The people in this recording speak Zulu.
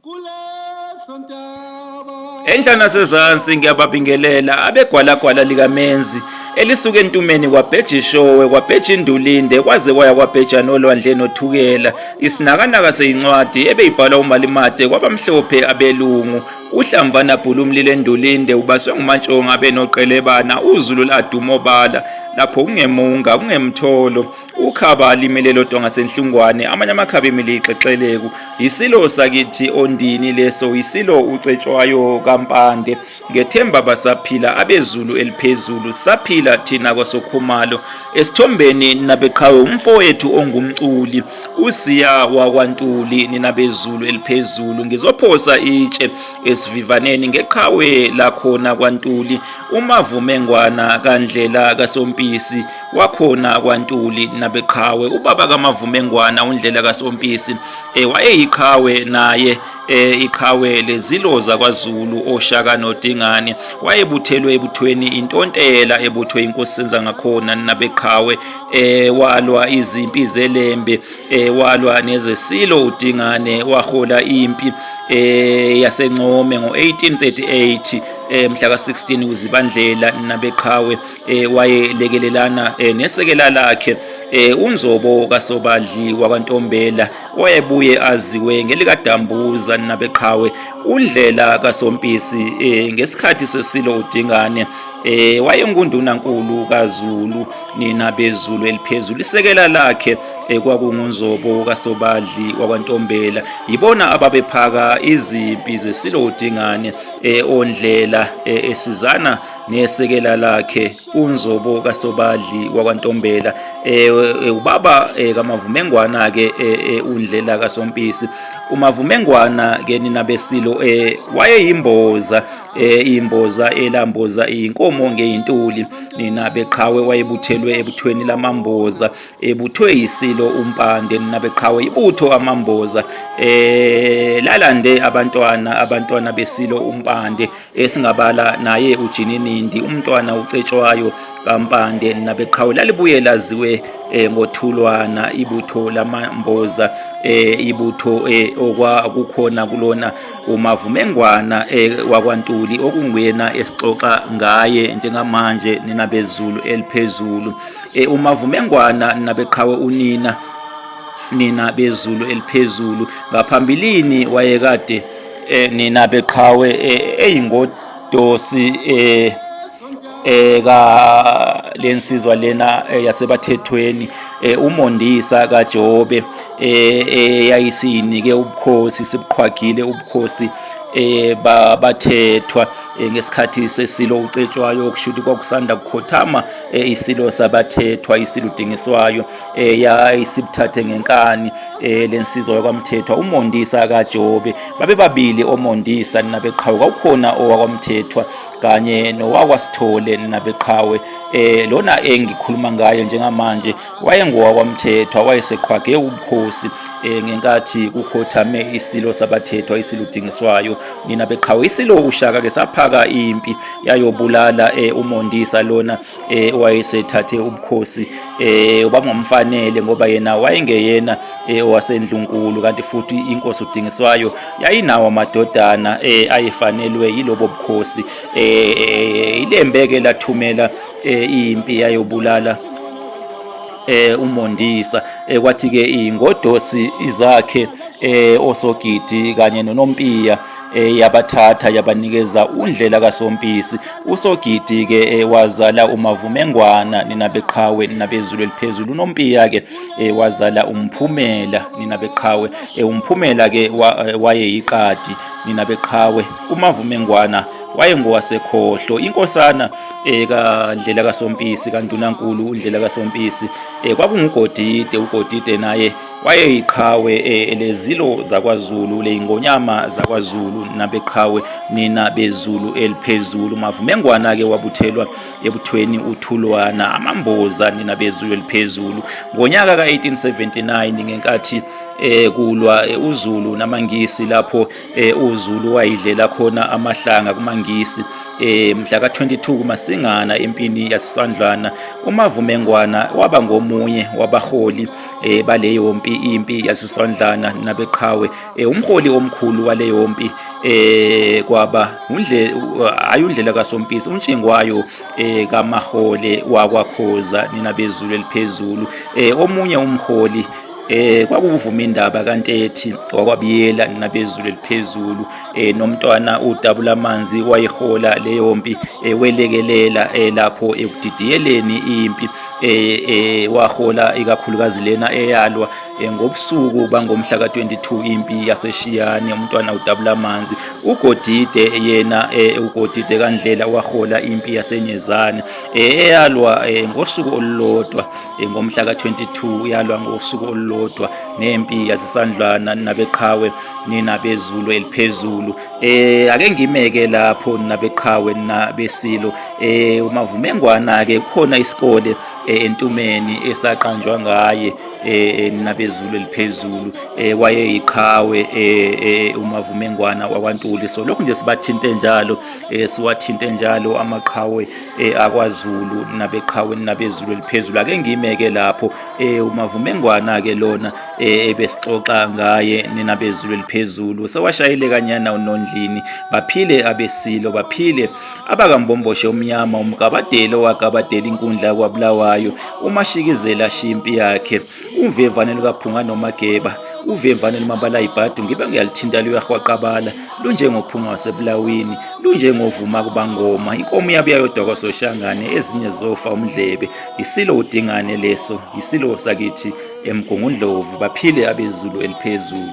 Kuleso ntaba. Enhla nasezansi ngiyababingelela abegwalagwala likaMenzi elisuka entumeni kwabhejishowe kwabhejindulinde kwaze kwaya kwabheja nolwandle nothukela isinakanaka seyincwadi ebeyibhalwa umalimade kwabamhlophe abelungu uhlamvana bhulumlile endulinde ubaswe ngumantshonga benoqelebana uzulu ladumobala lapho kungemunga kungemtholo Ukhaba limele lodwa ngasenhlungwane, amanye amakhaba emile ixexeleku. Yisilo sakithi ondini leso, yisilo ucetshwayo kaMpande. Ngethemba basaphila abezulu eliphezulu, saphila thina kwaSokhumalo. Esithombeni nabeqhawe umfowethu ongumculi uSiya wakwaNtuli, nina bezulu eliphezulu. Ngizophosa itshe esivivaneni ngeqhawe lakhona kwaNtuli, uMavumengwana kaNdlela kaSompisi. Wakhona kwaNtuli nabeqhawe ubaba kaMavumengwana uNdlela kaSompisi wayeyiqhawe naye iqhawe lezilo zakwaZulu oShaka noDingane wayebuthelwe ebuthweni intontela ebuthwe inkosi Senzangakhona nabeqhawe walwa izimpi zeLembe walwa nezesilo uDingane wahola impi yaseNcome ngo-1838 mhla ka-16 kuZibandlela nabeqhawe wayelekelelana nesekela lakhe uNzobo kaSobadli wakwaNtombela wayebuye aziwe ngelikaDambuza nabeqhawe uNdlela kaSompisi ngesikhathi sesilo uDingane wayengundunankulu kaZulu nina bezulu eliphezulu isekela lakhe kwakunguNzobo kaSobadli wakwaNtombela yibona ababephaka izimpi zesilo uDingane oNdlela esizana nesekela lakhe uNzobo kaSobadli wakwaNtombela ubaba kaMavumengwana ke uNdlela kaSompisi uMavumengwana ke nina besilo wayeyimboza imboza elamboza inkomo ngeyintuli nina beqhawe wayebuthelwe ebuthweni lamamboza ebuthwe yisilo uMpande nina beqhawe ibutho amamboza lalande abantwana besilo uMpande esingabala naye uJininindi umntwana uCetshwayo kaMpande nabeqhawe lalibuye laziwe ngoThulwana ibutho lamamboza ibutho okwakukhona kulona uMavumengwana wakwaNtuli okunguyena esixoxa ngaye njengamanje nina bezulu eliphezulu uMavumengwana nabeqhawe unina nina bezulu eliphezulu ngaphambilini wayekade nina beqhawe eyingodosi ka lensizwa lena yasebathethweni uMondisa kaJobe eyayisiyinike ubukhosi sibuqhwagile ubukhosi bathethwa ngesikhathi sesilo uCetshwayo okushuthi kwakusanda kukhothama isilo sabathethwa isilo uDingiswayo yayisibuthathe ngenkani lensizwa yakwaMthethwa uMondisa kaJobe babebabili oMondisa nabeqhawe kwakukhona owakwaMthethwa kanye nowakwaSithole nabeqhawe lona engikhuluma ngaye njengamanje wayengowakwamthethwa wayeseqhwage ubukhosi ngenkathi kukhothame isilo sabathethwa isilo udingiswayo nina beqhawe isilo uShaka ke saphaka impi yayobulala uMondisa lona owayesethathe ubukhosi ubabungamfanele ngoba yena wayengeyena owasendlunkulu kanti futhi inkosi uDingiswayo yayinawo amadodana ayefanelwe yilobo bukhosi ilembe ke lathumela impi yayobulala uMondisa kwathi ke ingodosi izakhe osogidi kanye noNompiya yabathatha yabanikeza uNdlela kaSompisi uSogidi ke wazala uMavumengwana nina beqhawe nina bezulu eliphezulu uNompiya ke wazala uMphumela nina beqhawe uMphumela ke wayeyiqadi nina beqhawe uMavumengwana wayengowasekhohlo inkosana kaNdlela kaSompisi kaNdunankulu uNdlela kaSompisi kwakunguGodide uGodide naye wayeyiqhawe lezilo zakwaZulu leyingonyama zakwaZulu nabeqhawe nina bezulu eliphezulu Mavumengwana ke wabuthelwa ebuthweni uThulwana amamboza nina bezulu eliphezulu ngonyaka ka-1879 ngenkathi kulwa uZulu namaNgisi lapho uZulu wayidlela khona amahlanga kumaNgisi mhla ka-22 kuMasingana empini yaseSandlwana uMavumengwana waba ngomunye wabaholi Baleyo mpi, impi yaseSandlwana nabeqhawe, umholi omkhulu waleyo mpi kwaba undle hayi uNdlela kaSompisi, uNtshingwayo kaMahole wakwaKhoza, nina bezulu eliphezulu. Omunye umholi kwakuvuma indaba kaNtethi wakwaBiyela, nina bezulu eliphezulu. Nomntwana uDabula amanzi wayehola leyo mpi, welekelela lapho ekudidiyeleni impi, wahola ikakhulukazi lena eyalwa ngobusuku bangomhla ka-22, impi yaseShiyane, umntwana uDabula amanzi. UGodide yena, uGodide kaNdlela, wahola impi yaseNyezane eyalwa ngosuku olulodwa, ngomhla ka-22, yalwa ngosuku olulodwa nempi yaseSandlwana nabeqhawe, nina bezulu eliphezulu. Ake ngimeke lapho, nina beqhawe, nina besilo. UMavumengwana ke, kukhona isikole eNtumeni esaqanjwa ngaye, nina bezulu eliphezulu. Wayeyiqhawe uMavumengwana wakwaNtuli. So lokhu nje sibathinte njalo, siwathinte njalo amaqhawe akwaZulu, nabeqhawe, nabezulu eliphezulu. Ake ngimeke lapho. UMavumengwana ke lona ebesixoxa ngaye, nina bezulu eliphezulu, sewashayile kanyana uNondlini. Baphile abesilo, baphile abakaMbomboshe omnyama, umgabadelo owagabadela inkundla kwaBulawayo, umashikizela shimpi yakhe, umvevane lukaPhunga noMageba, uvevane lumabala ibhadu, ngibe ngiyalithinta luyahwaqabala, lunjengophunga wasebulawini, lunjengovuma kubangoma, inkomo yabuya yodwa kwaSoshangane, ezinye zofa umdlebe. Isilo uDingane leso, isilo sakithi eMgungundlovu. Baphile abezulu eliphezulu.